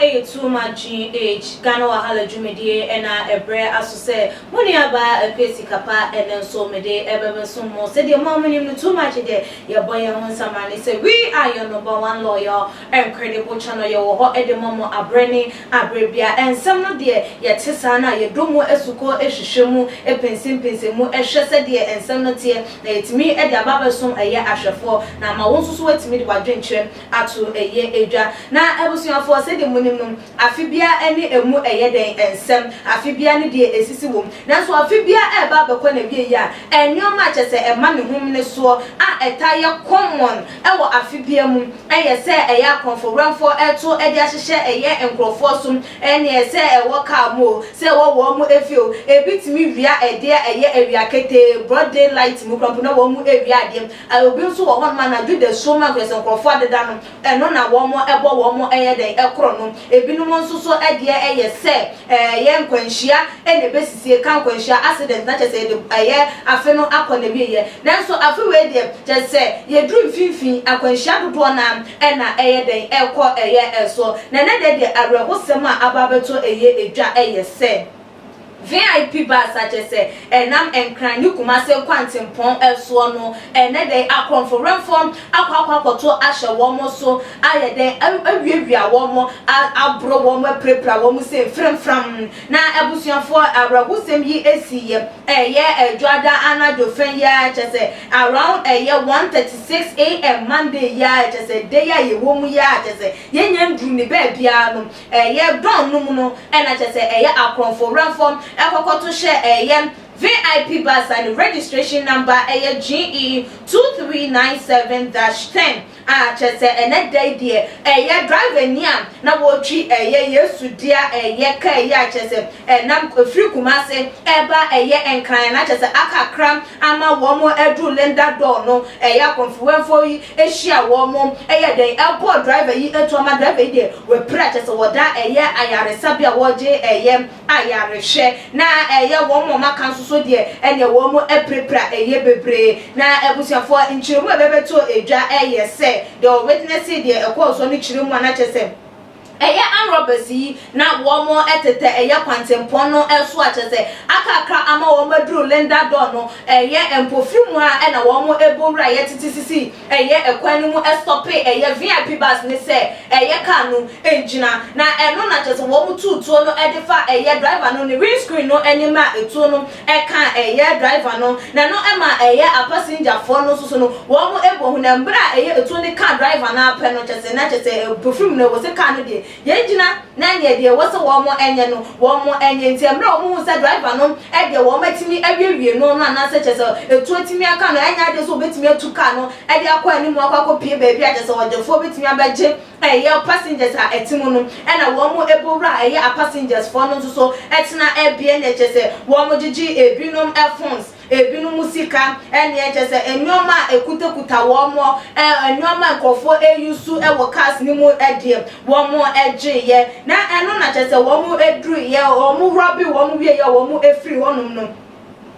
Ɛyɛ Too Much GH, Ghana Wahala dwumadie ɛna ɛbrɛ aso sɛ mo nuabaa Akua Sikapa ɛnɛ nso mede ɛbɛbɛsom mo. Sɛdeɛ mo a monim no, Too Much deɛ, yɛbɔ yɛn ho nsamane sɛ we are your number one loyal and credible channel. Yɛwɔ hɔ ɛde ma mo aberɛ ne aberɛ bia. Ɛnsɛm no deɛ, yɛte saa no a, yɛdɔ mu asukɔ, ɛhwehwɛ mu, ɛpɛnsɛmpɛnsɛ mu, ɛhwɛ sɛdeɛ nsɛm no teɛ na yɛtumi ɛde aba abɛsom ɛyɛ ahwɛfoɔ na ama wo nso so woatumi de w'adwenkyerɛ ato ɛyɛ edwa. Na abusuafoɔ, sɛdeɛ mo nim no, afe bia ne emu ɛyɛ dɛn nsɛm, afe bia ne deɛ esisi wɔm. Nanso afe bia ɛreba abɛkɔ na wie yi a, nneɛma a kyɛ sɛ ɛma ne ho ne soɔ a ɛta yɛ common ɛwɔ afe bia mu ɛyɛ sɛ ɛyɛ akɔnfowuramfoɔ ɛto ɛde ahyehyɛ ɛyɛ nkurɔfoɔ so, ɛneɛ sɛ ɛwɔ kaa mu o, sɛ ɛwɔ wɔn mu efi o, ebi tumi wia ɛdeɛ ɛyɛ awia ketee, broad daylight mu kora mpo na wɔn mu ewia adeɛ. Obi nso wɔ hɔnom anadwo da suom a nkurɔfoɔ nkurɔfoɔ adeda no, ɛno na wɔn ɛbɔ wɔn ɛyɛ dɛn ɛkorɔ no. Ebinom nso so ɛdeɛ ɛyɛ sɛ ɛyɛ nkwanhyia ɛna ebesisie ka nkwanhyia, accident, na kyerɛ sɛ yɛde ɛyɛ afe no akɔ na wie yɛ. Nanso afe wei deɛ, kyerɛ sɛ yɛduru mfimfini, akwanhyia dodoɔ naa ɛna ɛyɛ dɛn ɛkɔ ɛyɛ ɛso. Na ɛnɛ deɛ awerɛhosɛm a aba abɛtɔ ɛyɛ edwa ɛyɛ sɛ VIP bus a kyerɛ sɛ ɛnam Nkran ne Kumase kwantempɔn ɛsoɔ no, ɛnɛ dɛn akorɔmfo akɔ akɔto ahyɛ wɔn so, ayɛ dɛn awiawia wɔn, aborɔ wɔn, apirapira wɔn sɛ mframfram. Na abusuafoɔ, awerɛhosɛm yi esi yɛ ɛyɛ Ɛdwoada anadwo fɛn yi a kyerɛ sɛ around ɛyɛ 1:36 a.m. Monday yi a kyerɛ sɛ day a yɛwɔ mu yi a kyerɛ sɛ yɛnyɛ nduru ne baabiara no, ɛyɛ dɔn no mu no, ɛna kyerɛ sɛ ɛyɛ akorɔmfo wramfo ɛkɔkɔto hyɛ ɛyɛ VIP bus a ne registration number ɛyɛ GE 2397-10 a kyerɛ sɛ ɛnɛ da yi deɛ, ɛyɛ driver ni a na wɔretwi ɛyɛ Yesu dea ɛyɛ kaa yi a kyerɛ sɛ ɛnam efiri Kumase ɛba ɛyɛ Nkran, na kyerɛ sɛ akakra ama wɔn ɛduru Linda Dor no, ɛyɛ akɔnfowɛnfo yi ahyia wɔn, ɛyɛ dɛn ɛbɔ driver yi etu ama driver yi deɛ wɔapira, kyerɛ sɛ wɔda ɛyɛ ayaresabea a wɔgye ɛyɛ ayarehwɛ. Na ɛyɛ wɔn a wɔaka nso so deɛ, ɛnea wɔn apirapira ɛyɛ bebree. Na abusuafoɔ, nkyerɛmu a ɛbɛbɛto edwa ɛyɛ sɛ deɛ ɔwitness deɛ ɛkɔɔ so no kyerɛ mu a, na kyerɛ sɛ ɛyɛ armed robbers yi na wɔn ɛtetɛ ɛyɛ kwantempɔn no ɛso a kyerɛ sɛ akakra ama wɔn aduru Linda Dor no, ɛyɛ mpofiri mu a ɛna wɔn ɛbɔ wura yɛtete sisi ɛyɛ ɛkwan no mu, ɛstop ɛyɛ VIP bus ne sɛ ɛyɛ kaa no ɛngyina. Na ɛno na kyerɛ sɛ wɔn tuutuo no ɛde fa ɛyɛ driver no ne windscreen no anim a etuo no ɛka ɛyɛ driver no, na ɛno ɛma ɛyɛ apasengyafoɔ no nso so no wɔn ɛbɔ ho. Na mmerɛ a ɛyɛ etuo no ka driver no apɛ no, kyerɛ sɛ na kyerɛ sɛ mpofiri mu no ɛwɔ sɛ kaa no deɛ yɛn gyina na neɛ deɛ ɛwɔ sɛ wɔn ɛnyɛ no wɔn ɛnyɛ. Nti mmerɛ a wɔn hu sɛ driver no ɛdeɛ wɔn atumi awiewie no anaasɛ kyerɛ sɛ etuo atumi aka no, ɛnyɛ adeɛ sɛ wɔbɛtumi atu kaa no ɛde akɔ anim akɔ akɔpie baabi a kyerɛ sɛ ɔgyefoɔ bɛtumi abɛgye ɛyɛ passengers a ɛte mu no, ɛna wɔn mo ɛbɔ wura ɛyɛ a passengers foɔ no nso so ɛtena ɛbea na ɛkyɛ sɛ wɔn gyegye ebinom ɛphones, ebinom sika, ɛne ɛkyɛ sɛ nneɛma a ekutakuta wɔn mo, nneɛma a nkurɔfoɔ eyusu ɛwɔ cars ne mu ɛdeɛ wɔn ɛgye yɛ. Na ɛno na kyɛ sɛ wɔn eduru yɛ, wɔn rob wɔn wie yɛ, wɔn efiri hɔnom no,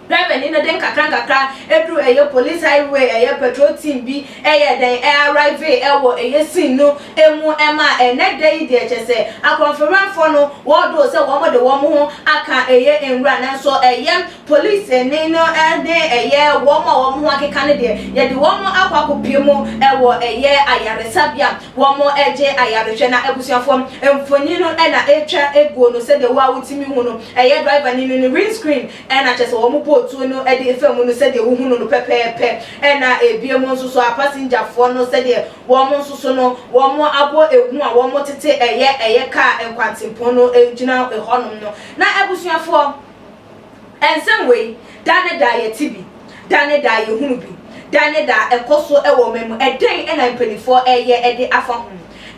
driver ni no de nkakra nkakra eduru ɛyɛ police highway, ɛyɛ patrol team bi ɛyɛ dɛn ɛarrive ɛwɔ ɛyɛ scene no emu. Ɛma ɛnɛ da yi deɛ, kyɛ sɛ akɔnfɛranfoɔ no wɔɔdo sɛ wɔn de wɔn ho aka ɛyɛ nwura, nanso ɛyɛ police ni no ɛne ɛyɛ wɔn a wɔn ho akeka no deɛ, yɛde wɔn akɔ akɔpie mu ɛwɔ ɛyɛ ayaresabea, wɔn ɛgye ayarehwɛ. Na abusuafoɔ, mfonyin no ɛna etwa eguo no sɛdeɛ wɔn a wotumi hu no, ɛyɛ driver ni no ne windscreen ɛna kyɛ sɛ wɔn bɔ otuo no ɛde fam no sɛdeɛ wohu no pɛpɛɛpɛ. Ɛna ebien mu nso so a passengerfoɔ no, sɛdeɛ wɔn nso so no wɔn abɔ ehu a wɔn tete ɛyɛ kaa nkwantempɔn no gyina hɔnom no. Na abusuafoɔ, nsɛm wei da ne da yɛte bi, da ne da yɛhunu bi, da ne da ɛkɔ so ɛwɔ ɔman mu. Ɛdɛn ɛna mpanimfoɔ ɛyɛ ɛde afa ho?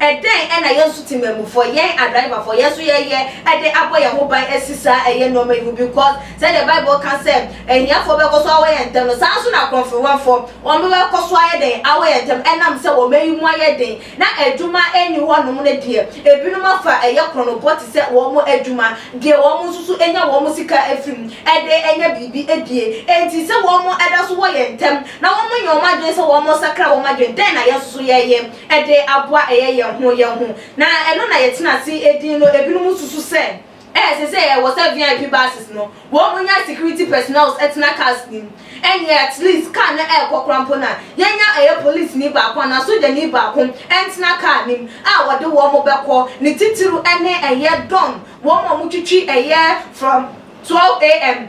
Ɛdɛn ɛna yɛn nso temamufoɔ, yɛn adriverfoɔ, yɛn nso yɛyɛ ɛde abɔ yɛn ho ban asi saa ɛyɛ nneɛma yi ho? Because sɛdeɛ Bible ka sɛ ahiafoɔ bɛkɔ so awɔ yɛn ntɛm no, saa nso na akorɔmfowafoɔ wɔn bɛkɔ so ayɛ den awɔ yɛn ntɛm. Ɛnam sɛ wɔn ayi mu ayɛ den na adwuma ɛni hɔnom no deɛ, ebinom afa ɛyɛ korɔnobɔ te sɛ wɔn adwuma deɛ, wɔn nso so anya wɔn sika afiri mu ɛde ɛnya biribi edie. Enti sɛ wɔn ɛda so wɔ yɛn ntɛm na wɔn nyɛ wɔn adwene sɛ wɔn sakra wɔn adwene, dɛn na yɛn nso so yɛyɛ ɛde aboa ɛyɛ yɛn yɛn ho yɛn ho. Na ɛno na yɛtena ase edin no, ebinom susu sɛ ɛsɛ sɛ ɛwɔ sɛ VIP buses no, wɔn nya security personnel ɛtena cars nim. Ɛnyɛ at least car no ɛɛkɔ kora mpo na yɛnya ɛyɛ police ni baako anaa sogyani baako ɛntena car nim a wɔde wɔn bɛkɔ ne titiri, ɛne ɛyɛ dawn, wɔn a wɔtwitwi ɛyɛ from 12 a.m.,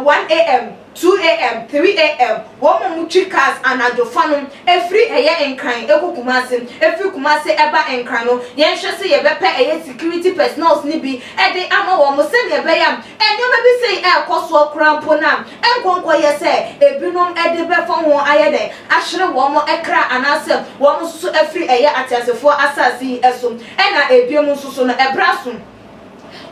1 a.m., 2 a.m., 3 a.m., wɔn a wɔtwi cars anadwofa no efiri ɛyɛ Nkran ekɔ Kumase, efiri Kumase ɛba Nkran no, yɛnhwɛ sɛ yɛbɛpɛ ɛyɛ security personnel ne bi ɛde ama wɔn, sɛnea ɛbɛyɛ a nneɛma bi sɛ ɛɛkɔ soɔ koraa mpo na ɛnkɔnkɔ yɛ sɛ ebinom ɛde bɛfa ho ayɛ dɛ ahyerɛ wɔn ɛkra anaasɛ wɔn nso so afiri ɛyɛ ateasefoɔ asase yi ɛso. Ɛna ebiem nso so no, ɛbra so,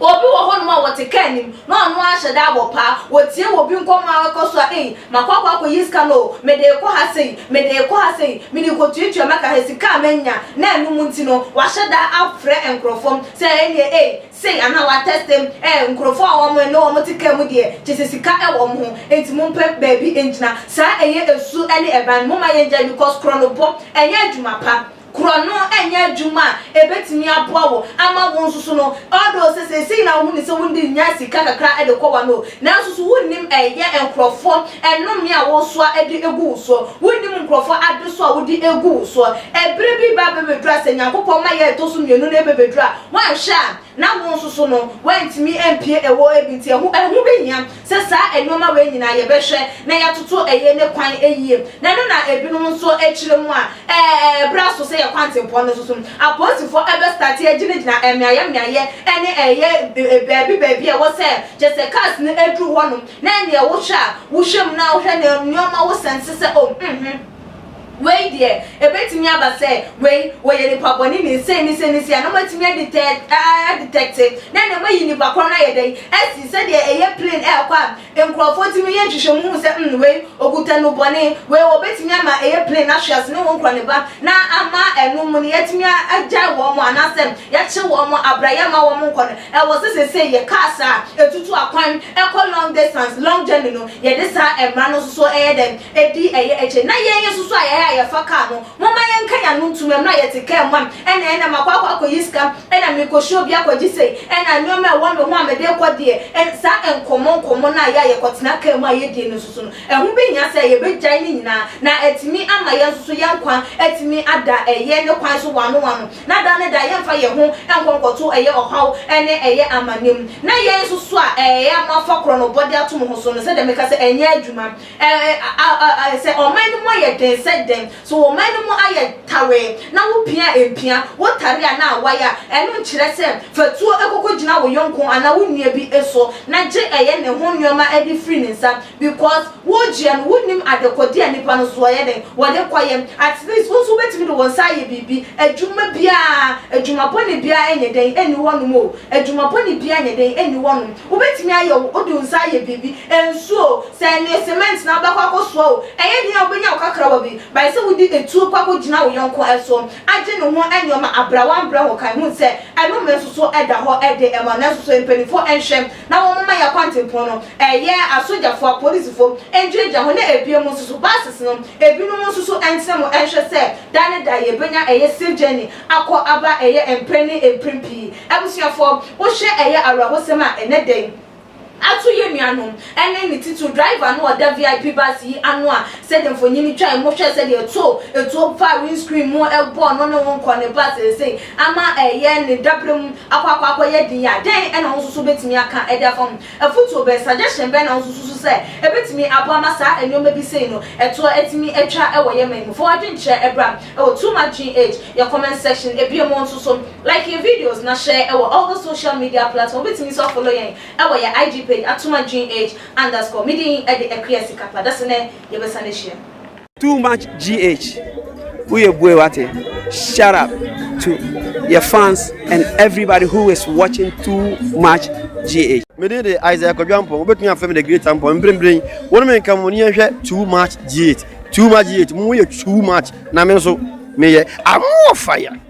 obi wɔ hɔnom a wɔte kaa anim na ɔno ahyɛ da abɔ paa, wɔtie wɔ bi nkɔmɔ a ɛkɔ so a, "Ei, makɔ akɔyi sika no, mede kɔ ha sei, mede kɔ ha sei, mede kɔ tuatua maka ha sika a manya." Na ɛnum nti no, wahyɛ da afrɛ nkurɔfoɔ sɛ ɛneɛ ei sei anaa watɛstem nkurɔfoɔ a wɔn ne wɔn te kaa mu deɛ, kyɛ sɛ sika ɛwɔ wɔn ho, nti mo mpɛ baabi ngyina. Saa ɛyɛ esu ɛne ɛban mo ma yɛn gya, because korɔ no bɔ ɛnyɛ adwuma pa, korɔ no ɛnyɛ adwuma a ebetumi aboa wo ama wo nso so no. Ɔdo sɛ sɛsɛyi na wohu ne sɛ wonde nya sika kakra ɛde kɔ wa no, nanso so wonnim ɛyɛ nkurɔfoɔ ɛnome a wɔsoa ɛde egu wo soɔ, wonnim nkurɔfoɔ ade so a wode egu wo soɔ. Ɛbere bi ba bɛbɛduru a, sɛ Nyankopɔn ma yɛ ɛtɔ so mmienu na ɛbɛbɛduru a, wanhwɛ a na wo nso so no wantumi mpie ɛwɔ ebi. Nti ɛho bɛhia sɛ saa nneɛma wei nyinaa yɛbɛhwɛ na yɛatoto ɛyɛ ne kwan yie. Na ɛno na ebinom nso akyerɛ mu a ɛɛ bra so sɛ yɛ kwantempɔn no so so apolisifoɔ ɛbɛ start gyinagyina mmeayɛ mmeayɛ ɛne ɛyɛ baabi baabi a ɛwɔ sɛ kyɛ sɛ cars no aduru hɔnom, na ɛneɛ wohwɛ a, wohwɛ mu na wohwɛ ne nneɛma, wo sense sɛ o wei deɛ, ebetumi aba sɛ wei wɔyɛ nipa bɔne ne nsɛn ne sɛ ne si a, na wɔatumi adetect na ɛna wɔayi nipa korɔ no ayɛ dɛn ɛsi, sɛdeɛ ɛyɛ plane ɛɛkɔ a, nkurɔfoɔ tumi yɛ nhwehwɛmu hu sɛ wei okuta no bɔne, wei wɔbɛtumi ama ɛyɛ plane ahwe ase ne wɔn nkura ne ba, na ama ɛno mu no yɛtumi agyae wɔn mo anaasɛ yɛakye wɔn mo abra yɛma wɔn nkɔ no. Ɛwɔ sɛ sɛsɛ yɛ cars a etutu akwan ɛkɔ long distance, long journey no, yɛde saa mmara no nso so ɛyɛ dɛn edi ɛyɛ akyire. Na yɛn nso so a yɛyɛ a yɛfa kaa no, moma yɛnka yɛn ano ntum mmerɛ a yɛte kaa mu a, ɛna makɔ akɔyi sika, ɛna mekɔhyia obi akɔgye sei, ɛna nneɛma a ɛwɔ me ho a mede kɔ deɛ, ɛn saa nkɔmmɔ nkɔmmɔ no a yɛ a yɛkɔtena kaa mu a yɛdie no nso so no, ɛho bɛhia sɛ yɛbɛgyae ne nyinaa na ɛtumi ama yɛn nso so yɛn kwan ɛtumi ada ɛyɛ ne kwan so wano wano, na da ne da yɛmfa yɛn ho nkɔ nkɔto ɛyɛ ɔhaw ɛne ɛyɛ amannem. Na yɛn nso so a ɛyɛ ama afa korɔ no bɔde ato mo ho so no, sɛdeɛ meka sɛ ɛnyɛ adwuma ɛɛ sɛ ɔman no mu ayɛ den sɛ den so, ɔman no mu ayɛ tawee na wopia mpia wotare a na awae a, ɛno nkyerɛ sɛ fatuo ekoko gyina wo yɔnko anaa wo nua bi so na gye ɛyɛ ne ho nneɛma ɛde firi ne nsa, because wogyeɛ no, wonim adekɔde a nipa no so ɔyɛ den wɔde kɔyɛ. At least wo nso wobɛtumi de wɔn nsa ayɛ biribi. Adwuma biara, adwuma bɔne biara ɛnyɛ den ɛnni hɔnom o. Adwuma bɔne biara nyɛ den ɛnni hɔnom. Wobɛtumi ayɛ, wode wo nsa ayɛ biribi, nsuo sɛ ne cement na wobɛkɔ akɔsoa o, ɛyɛ den a wobɛnya wo kakrawa bi bae sɛ wode etuo kɔ akɔgyina wo yɔnko ɛso agye ne ho nneɛma abra wambrɛ ho kan hu sɛ ɛno me nso so ɛda hɔ ɛde ɛma. Nanso so mpanimfoɔ nhwɛ na wɔn mma yɛ kwantempɔn no, ɛyɛ asogyafoɔ, apolisifoɔ ngyinagyina hɔ, na ebien mu nso so buses no ebinom nso so ntena mu nhwɛ sɛ da ne da yɛbɛnya ɛyɛ safe journey akɔ aba ɛyɛ mpere ne mpere pii. Abusuafoɔ, wohwɛ ɛyɛ awerɛhosɛm a ɛnɛ dɛn ato yɛ nuanom ɛne ne titiri driver no ɔda VIP bus yi ano a, sɛdeɛ mfonyin twa mu hwɛ sɛdeɛ eto etuo fa windscreen mu ɛbɔ no ne ho nkɔ ne bus ɛsɛ ama ɛyɛ ne dabere mu akɔ akɔyɛ den yɛ adan. Ɛna wɔn nso so bɛtumi aka ɛde afa ho afutuo bɛn, suggestion bɛn na wɔn nso so sɛ ɛbɛtumi aboa ama saa nneɛma bi sei no ɛtoɔ ɛtumi atwa ɛwɔ yɛn man mu? Fo adwenkyerɛ ɛbra ɛwɔ Too Much GH yɛ comment section. Ebien mu nso so, like yɛn videos na share ɛwɔ all the social media platform. Wobɛtumi nso follow yɛn ɛwɔ yɛ IG page, atoma gh_. Medin ɛde Akua Sikapa. Dase nɛ yɛbɛsa no ahyia. Too Much GH. Uye bue wate. Shout out to your fans and everybody who is watching Too Much GH. Mede de Isaac Kwadwampɔn, wobɛtumi afrɛ me the Great Ampɔn. Mprempren wɔne me nka mo ne yɛhwɛ Too Much GH. Too Much GH, mo yɛ too much na me nso meyɛ amoɔ fire.